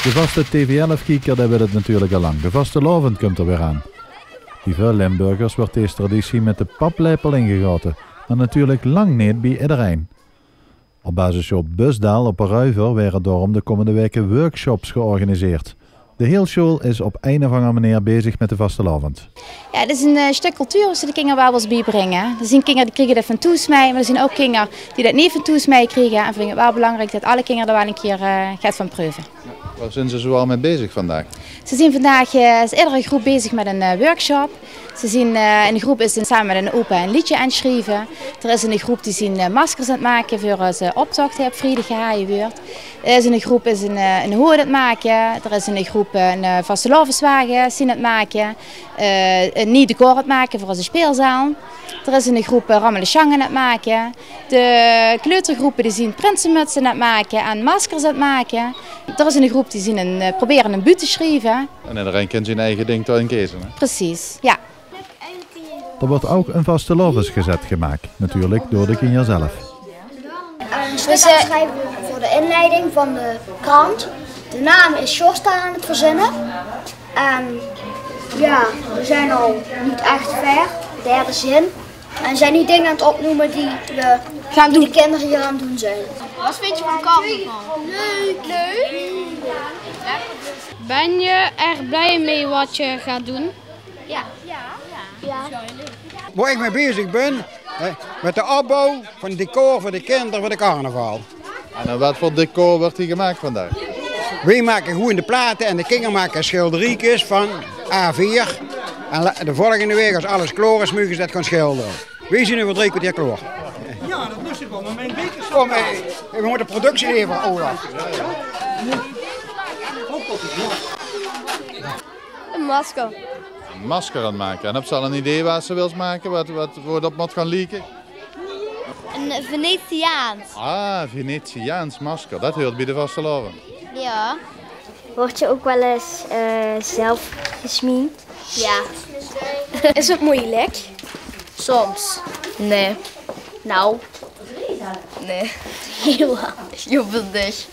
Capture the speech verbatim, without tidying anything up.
De vaste T V elf-kieker, dae weit 't natuurlik al lang. De vastelaovend kump d'r weer aan. Bie väöl Limburgers wuuert dees traditie mit de paplepel ingegaote, mer natuurlik lang neet bie ederein. Op basissjool Busdaal op de Ruiver waere daorum de kómmende waeke workshops georganiseerd. De hiel sjool is op ein of anger meneer bezig mit de vastelaovend. Jao, 't is ein, eh, stök cultuur wat ze de kinger waal wils biebringe. D'r zeen kinger die kriege det van thoes mei, mer d'r zeen ouch kinger die det neet van thoes mei kriege. En vinge 't waal belangriek det alle kinger d'r waal ein kier, eh, get van preuve. Wao zeen ze zoal mit bezig vandaag? Ze zeen vandaag, eh, is edere groep bezig mit ein, eh, workshop. Ze zeen, eh, in de groep is same mit ein opa ein leedje aan 't sjrieve. D'r is ein groep die zeen, eh, maskers aan 't make veur ós, eh, optoch dae op vriedig gehaje wuuert. D'r is ein groep is ein, eh, ein hood aan 't make. D'r is ein groep, eh, ein, eh, vastelaoveswage zeen aan 't make. Eh, ein nuuj decor aan 't make veur ós speelzaal. D'r is ein groep, eh, rammelesjange aan 't make. De kleutergroepe die zeen prinsemutse aan 't make en maskers aan 't make. D'r is ein groep die zeen ein, eh, probere ein buut te sjrieve. En ederein kin zien eige ding d'rin keze, hè? Precies, jao. D'r wuuert ouch ein vastelaovesgezèt gemaak, natuurlik door de kinger zelf. Ein stökske sjrieve veur de inleiding van de krant. De naam is Sjors aan 't verzinne. En jao, we zeen al neet ech wied, derde zin. En zeen nu dinger aan 't opnumme die we, die de kinger hie aan 't doon zeen. Wat vinjs se van carnaval? Leuk. Leuk. Bös se d'r blij mei wat se geis doon? Jao. Jao. Wo ich mei bezig bön, hè, mit de opbouw van 't decor veur de kinger veur de carnaval. En eh, wat veur decor wuuert hie gemaak vandaag? Weej make gewoen de plate en de kinger make sjilderiekes van A veer. En la- de volgende waek, es alles klaor is, moge ze det gaon sjildere. Weej zeen euver drie kerteer klaor. Jao, det lust ich waal, mer mien beker... Kóm, eh, we mótte productie levere, Olaf. Ein masker. Ein masker aan 't make. En höbs se al ein idee waat se wils make? Waat, waat, wo det op mót gaon lieke? Ein Venetiaans. Ah, Venetiaans masker. Det huuert bie de vastelaovend. Jao. Word je ook wel eens eh, zelf gesminkt? Jao. Is het moeilijk? Soms. Nee. Nou. Nee. Jao, bedoel ich.